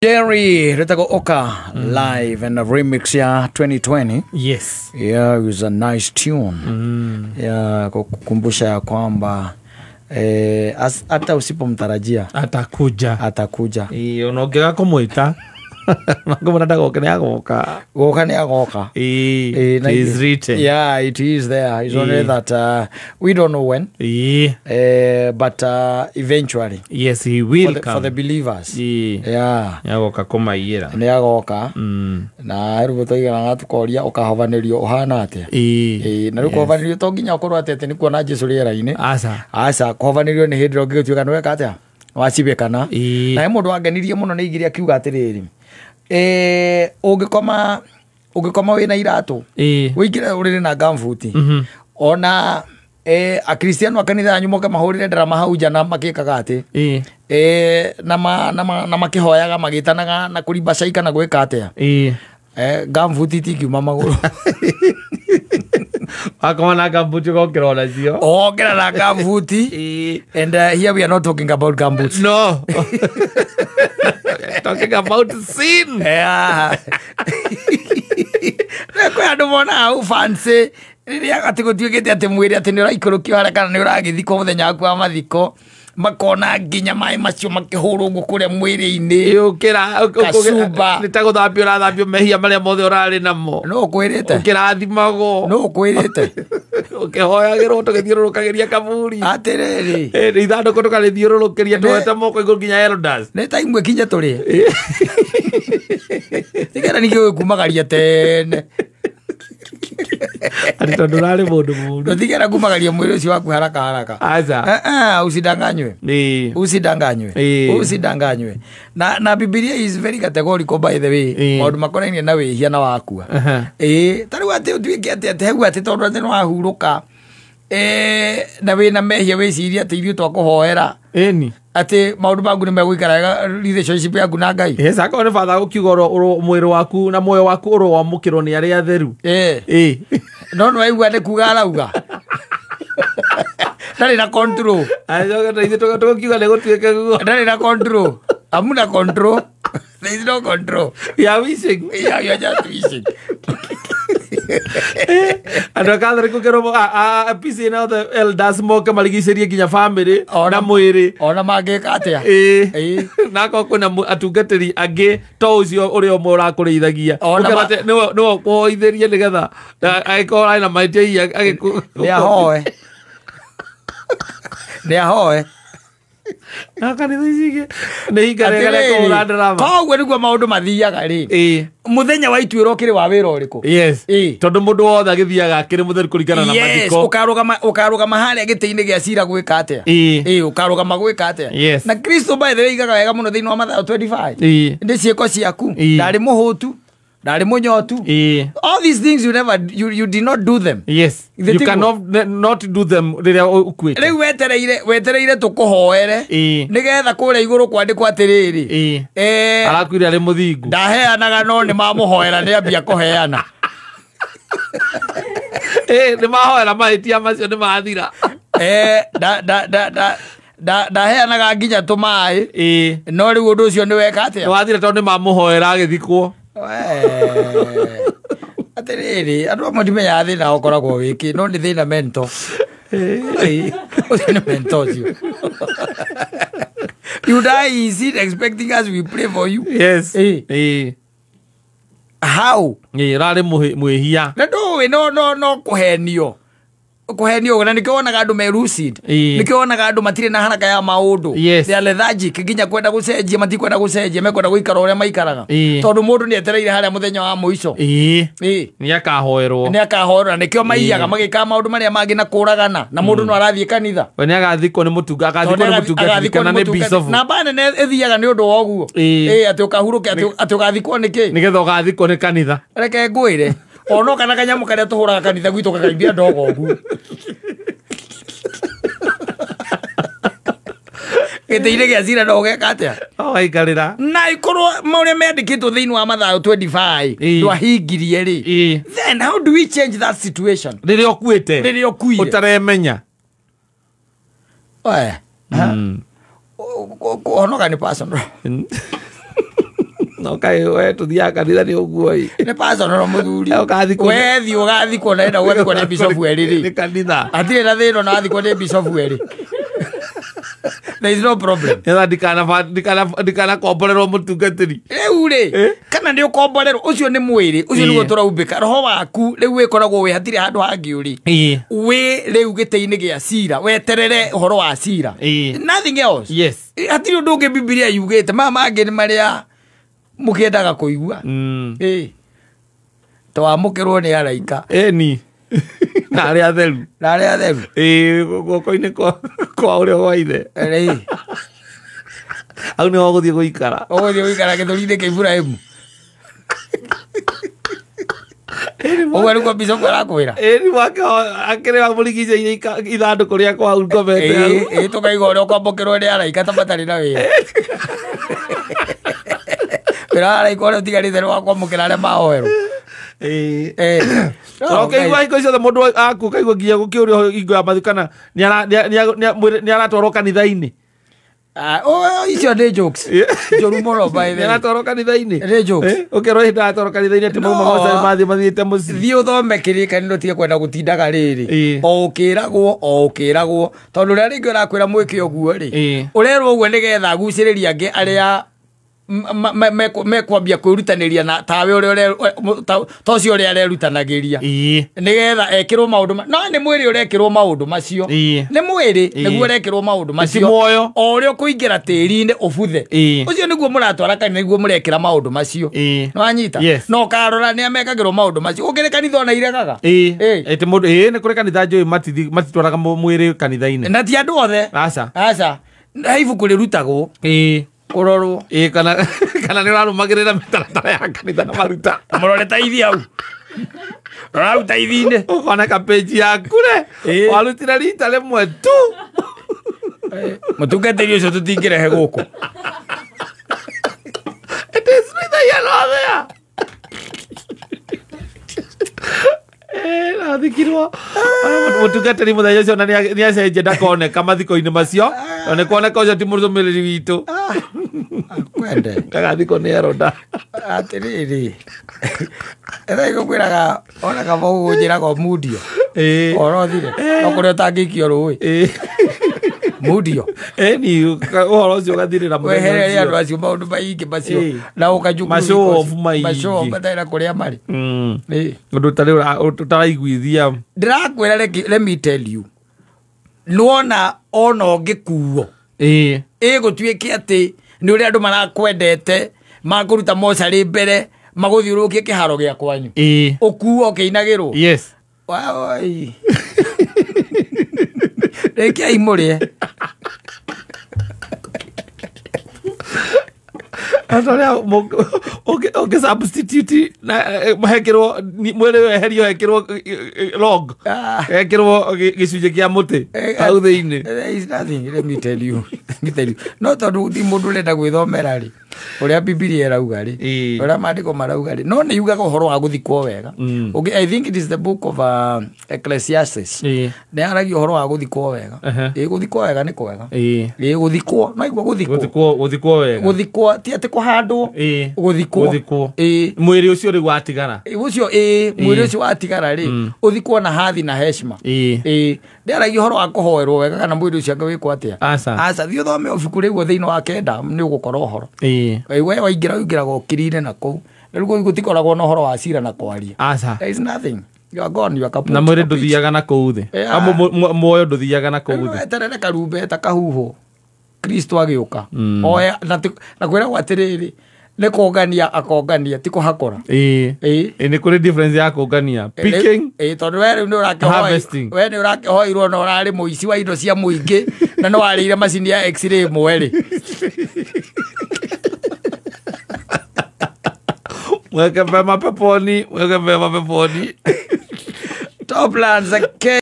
Jerry rĩtagwo Oka live and a remix ya 2020. Yes. Yeah, it was a nice tune. Yeah, kukumbusha ya kwamba hata usipomtarajia atakuja. Atakuja. Ĩĩ, ona ũngĩaga kũmwĩta ngomona ndagoka nĩ agoka. Goka nĩ agoka. Ĩĩ, Eh, it is written. Yeah, it is there. It's only Eh. that we don't know when. Ĩĩ. But eventually Yes, he will for come. the believers. Ĩĩ. Yeah. Nĩ agoka kũmaiyĩra. Nĩ agoka. Na rĩu tũiganaga tũkoria ũkahovanĩrio ũhana atĩa. Ĩĩ. Ĩĩ, na rĩu kũhovanĩrio to nginya ũkorwo atĩ atĩ nĩ kuona Jesũ rĩera-inĩ. Aca. Aca, kũhovanĩrio nĩ hĩndĩ ĩrĩa ũngĩgĩtuĩka nĩ weka atĩa, wacibĩkana. Ĩĩ. Na he mũndũ wangenirie mũno nĩ aigire akiuga atĩrĩrĩ, ũngĩkoma wĩna iratũ, Ĩĩ. ũingĩre ũrĩrĩ na gambuti, ona akristiano a kanitha yanyu moke mahũrĩre ndarama hau nja na makĩkaga atĩ, Ĩĩ. na makĩhoyaga magĩtanaga na kũrimba cai kana gwĩka atĩa, Ĩĩ. Gambuti itingiuma magũrũ. Wakoma na gambuti ũgokĩra onacio. Okĩra na gambuti. Ĩĩ. And here we are not talking about gumboots. No. Talking about sin. Yeah. Kwĩ andũ monaga ufancy rĩrĩa atĩ gũtuĩkĩte atĩ mwĩrĩ atĩ nĩ ũraikũrũkio harĩa kana nĩ ũragĩthikwo mũthenya waku wa mathiko, makona nginya maĩ macio makĩhũrwo ũguo kũrĩa mwĩrĩ-inĩ. Ũkĩra Kacumba. nĩ ta gũthambio ũrathambio mehia marĩa mothe ũrarĩ namo. No ũkwĩrĩte. Ũkĩrathimagwo. No ũkwĩrĩte. Ũkĩhoyagĩrwo tũgĩthiũrũrũkagĩria kaburi. Atĩrĩrĩ. Ĩ, ithandũkũ tũkarĩthiũrũrũkĩria tuoete moko igũrũ nginya elders. Nĩ ta imwe kinye tũrĩe. Nĩgetha ningĩ gũkumagaria tene. Atĩ tondũ ũrarĩ mũndũ mũũru. Ndũtigera kumagaria mwĩrĩ ũcio waku haraka haraka. Aca. Usidanganywe. Ĩĩ. Usidanganywe. Ĩĩ. Usidanganywe. Na Bibilia is very categorical, by the way. Ĩĩ. Maũndũ makonainie na wĩhia na wakua. Aha. Ĩĩ, ta rĩu atĩ ũtuĩke atĩ atĩ hau atĩ tondũ atĩ nĩwahurũka, na wĩna mehia wĩcirie atĩ ithuĩ twakũhoera Ĩni. atĩ maũndũ maku nĩ megũikara wega relationship yaku na Ngai. Yes, akorwo nĩ batha gũkiuga mwĩrĩ waku na muoyo waku ũrowamũkĩrwo nĩ arĩa atheru. Ĩĩ. Ĩĩ. No nĩwaigua nĩ kuga arauga. Ndarĩ na control. Acoke na ithuĩ tũgũkiuga nĩ gũtuĩke guo. Ndarĩ na control. Hamuna control. There is no control. We are wishing. Yeah, you are just wishing. Andũ a Catholic gũkĩrwo a PC na othe elders moke marigicĩrie nginya family na mwĩrĩ. Ona mangĩka atĩa. Ĩĩ. Ĩĩ. Na akorwo kwĩna atungatĩri angĩ to ũcio ũrĩa ũmwe ũrakũrĩithagia. Ona Ũkĩrwo atĩ nĩwe ũkũhoithĩrie nĩgetha angĩkorwo arĩ na mahĩtia hihi agĩkũ- Nĩ ahoe. Nĩ ahoe. Na kanitha ici ingĩ nĩ hinga rĩega rĩa kũhũra ndarama. Koguo nĩguo maũndũ mathiaga rĩ. Ĩĩ. Mũthenya wa ituĩro ũkĩrĩ wa wĩra ũrĩkũ? Yes. Ĩĩ. Tondũ mũndũ wothe agĩthiaga akĩrĩ mũtheru kũringana na Yes, mathiko. ũkarũgama harĩa gĩtĩ-inĩ gĩa cira gwĩka atĩa? Ĩĩ. Ĩĩ, ũkarũgama gwĩka atĩa? Yes. Na Kristo by the way igaga wega mũno thĩinĩ wa Mathayo 25. Ĩĩ. Nĩ ciĩko ciaku. Ĩĩ. Ndarĩ mũhũtu, ndarĩ mũnyotu. Ĩĩ. All these things you never you did not do them. Yes. The You thing cannot not do them rĩrĩa ũkuĩte. Rĩu wetereire tũkũhoere Ĩĩ. nĩgetha kũrĩa igũrũ kwandĩkwo atĩrĩrĩ. Ĩĩ. Arakuire arĩ mũthingu. Ndaheanaga no nĩ mamũhoera nĩ ambia kũheana. Ĩĩ, nĩ mahoera mahĩtia macio nĩ mathira. Ndaheanaga nginya tũmaĩ. Ĩĩ. No rĩu ũndũ ũcio nĩ weka atĩa? Nĩ wathira tondũ nĩ mamũhoera agĩthikwo. Atĩrĩrĩ, andũ amwe ndimenyaga thĩna ũkoragwo wĩkĩ, no nĩ thĩna mental. Ĩĩ, ũcio nĩ mental ũcio. You die is it expecting us we pray for you. Yes. Ĩĩ. Ĩĩ. How? Ĩĩ, ũrarĩ mwĩhia. Na ndũĩ no kũhenio. Kũhenio ũguo, na nĩkĩo wonaga andũ me lucid. Ĩĩ. Nĩkĩo wonaga andũ matirĩ na haraka ya maũndũ. Yes. They are lethargic, nginya kwenda gũcenjia, matikwenda gũcenjia, mekwenda gũikara ũrĩa maikaraga. Ĩĩ. Tondũ mũndũ nĩ etereire harĩa mũthenya wa mũico. Ĩĩ. Ĩĩ. Nĩ akahoerwo. Nĩ akahoerwo, na nĩkĩo maiyaga, Ĩĩ. magĩkaga maũndũ marĩa mangĩ na kũragana, na mũndũ no arathiĩ kanitha. We nĩ agathikwo nĩ mũtunga, agathikwo nĩ mũtungatĩri Agathikwo kana nĩ nĩ mũtungatĩri. bicobu. Namba nene ĩthiaga nĩ ũndũ wa ũguo. Ĩĩ. Ĩĩ, atĩ ũkahurũke, atĩ ũgathikwo nĩ kĩ? Nĩgetha ũgathikwo nĩ kanitha. Reke ngwĩre. Ono kana kanyamũ karĩa tũhũraga kanitha gwitũ gakaimbia ndogo ũguo. Gĩtĩ-inĩ gĩa cira no ũgeka atĩa? No waikarĩra. Na ikorwo marĩa mendekĩtwo thĩinĩ wa Mathayo 25 Ĩĩ. ndwahingirie rĩ. Ĩĩ. Then how do we change that situation? Rĩrĩa ũkuĩte. Rĩrĩa ũkuire. Ũtaremenya. Oe. Kũhonoka nĩ personal. No kaĩ we tũthiaga kanitha nĩ ũguo ĩ. Nĩ personal mũthuri. Ũgathikwo We thiĩ ũgathikwo na enda ũgathikwo nĩ bishop erĩ nĩ rĩ. Kanitha. Hatirĩ na thĩna na wathikwo nĩ bishop erĩ. There is no problem. Nĩgetha ndikanakomborerwo mũtungatĩri. Rĩu rĩ, kana nĩ ũkomborerwo, ũcio nĩ mwĩrĩ ũcio nĩguo tũraumbĩka. Roho waku rĩu wĩkoragwo wĩ hatirĩ handũ hangĩ ũrĩ. Wĩ rĩu gĩtĩ-inĩ gĩa cira, weterere ũhoro wa cira. Nothing else. Yes. Hatirĩ ũndũ ũngĩ Bibilia yugĩte. Maya mangĩ nĩ marĩa mũkĩendaga kũigua. Twamũkĩrwo nĩ araika. Ĩni. Na arĩa atheru. Na arĩa atheru. Ĩĩ, guoko-inĩ kwa ũrĩa gwa ithe. Rĩ. Hau nĩho ũgũthiĩ gũikara. Ũgũthiĩ gũikara gĩthũri-inĩ kĩa Iburahĩmu. Ũguo nĩguo bishop arakwĩra. Ĩni mwake akĩrĩ amũrigicĩirie ithandũkũ rĩakwa hau ngomete hau. Ĩĩ, tũkaigua ũrĩa ũkwamũkĩrwo nĩ araika ta matarĩ na wĩra. Wĩra wa araika ũrĩa ũtigarĩte nĩ wa kwamũkĩra arĩa mahoerwo. Ĩĩ. Ũkaigua hingo ciothe mũndũ aku ũkaigua nginya gũkĩũrio hingo ya mathiko kana nĩ aratwarwo kanitha-inĩ. Icio nĩ jokes. Njũru mũno by the way. Nĩ aratwarwo kanitha-inĩ. Nĩ jokes. Ũkerwo hĩndĩ aratwarwo kanitha-inĩ atĩ mauma mocarĩ mathiĩ mathiĩte mũciĩ. Thiĩ ũthome kĩrĩkanĩro ũtige kwenda gũtindaga rĩrĩ. O ũkĩragwo, o ũkĩragwo. Tondũ ũrĩa rĩngĩ ũrakwĩra mwĩke ũguo rĩ, ũrerwo ũguo nĩgetha agucĩrĩrie angĩ arĩa mekwambia kwĩrutanĩria na tawe ũrĩa ta ũcio ũrĩa arerutanagĩria. Nĩgetha ekĩrwo maũndũ no nĩ mwĩrĩ ũrekĩrwo maũndũ macio. Nĩ mwĩrĩ nĩguo ũrekĩrwo maũndũ macio. O ũrĩa ũkũingĩra tĩri-inĩ ũbuthe. Ũcio nĩguo mũratwara kanitha, nĩguo mũrekĩra maũndũ macio. Nĩwanyita? No ũkarora nĩa mekagĩrwo maũndũ macio. Gũkĩrĩ kanitha ona iregaga. Ĩtĩ mũndũ, nĩ kũrĩ kanitha njũĩ matitwaraga mwĩrĩ kanitha-inĩ. Na ti andũ othe. Aca. Aca. He ibuku rĩrutagwo. Kũrorwo. Kana nĩ ũrarũmagĩrĩra mĩtaratara ya kanitha na maruta. Mũrore taithi hau. Rora hau taithi-inĩ. Ũkoneka page yaku rĩ. Warutire rita rĩmwe tu. Mũtungatĩri ũcio tũtingĩrehe gũkũ. It is neither here nor there. Nathikirwo. Mũtungatĩri mũthenya ũcio nĩ acenjia ndakoneka mathiko-inĩ macio. Na nĩ kuoneka ũcio ti mũrũmĩrĩri witũ. Kwende. Kagathikwo nĩ Eroda. Atĩrĩrĩ. Etha igũkwĩraga ona kaba ũgũnjĩraga mundio. Ũhoro ũthire. No kũrĩa ũtangĩikio rũĩ. Mundio. Ĩni ũhoro ũcio ũgathirĩra mũthenya ũcio. Wehererie andũ acio maũndũ maingĩ macio. Na ũkanjukuru. Macio off maingĩ. Macio matarĩ na kũrĩa marĩ. Ũndũ ũtaraiguithia. Ndĩrakwĩra let me tell you. Nĩwona ona ũngĩkuo. Ĩgũtuĩke atĩ nĩ ũrĩa andũ marakwendete makũruta mocarĩ mbere magũthiũrũrũkie kĩharo gĩa kwanyu. Ũkuo ũkĩinagĩrwo. Yes. Rĩkiai mũrĩe. Atoria ũngĩ substitute na hekĩrwo mwĩrĩ weherio hekĩrwo log. Hekĩrwo gĩcunjĩ kĩa mũtĩ hau thĩinĩ. There is nothing, let me tell you. Let me tell you. No tondũ ti mũndũ ũrenda gwĩthomera rĩ, ũrĩa Bibilia ĩrauga rĩ, ũrĩa maandĩko marauga rĩ, no nĩ yugaga ũhoro wa gũthikwo wega. Okay, I think it is the book of Ecclesiastes. Nĩ yaragia ũhoro wa gũthikwo wega. Gũthikwo wega nĩ kwega. Gũthikwo, no igua gũthikwo. Gũthikwo wega. Gũthikwo ti atĩ kũhandwo. Gũthikwo. Mwĩrĩ ũcio rĩu watigara. Ũcio mwĩrĩ ũcio watigara rĩ, ũthikwo na hathi na heshima. Ndĩaragia ũhoro wa kũhoerwo wega kana mwĩrĩ ũcio angĩwĩkwo atĩa. Aca, thiĩ ũthome ibuku rĩu thĩinĩ wa kenda nĩ ũgũkora ũhoro. We waingĩra ũingĩraga ũkirire na kũu. Rĩu gũtikoragwo na ũhoro wa cira na kwaria. There is nothing. You are gone, you are kaput. Na mwĩrĩ ndũthiaga na kũu thĩ. Muoyo ndũthiaga na kũu thĩ. Eterere karumbeta kahuhwo. Kristo agĩũka. Oya na kwĩragwo atĩrĩrĩ, nĩ kũngania akongania ti kũhakũra. Nĩ kũrĩ difference ya kũngania. Picking. Tondũ we rĩu nĩ ũrakĩhoirwo na ũrarĩ mũici wa indo cia mũingĩ na nĩ warĩire macini ya x-ray ĩmwe rĩ. Mweke vema peponi, mweke vema peponi. Top Lands.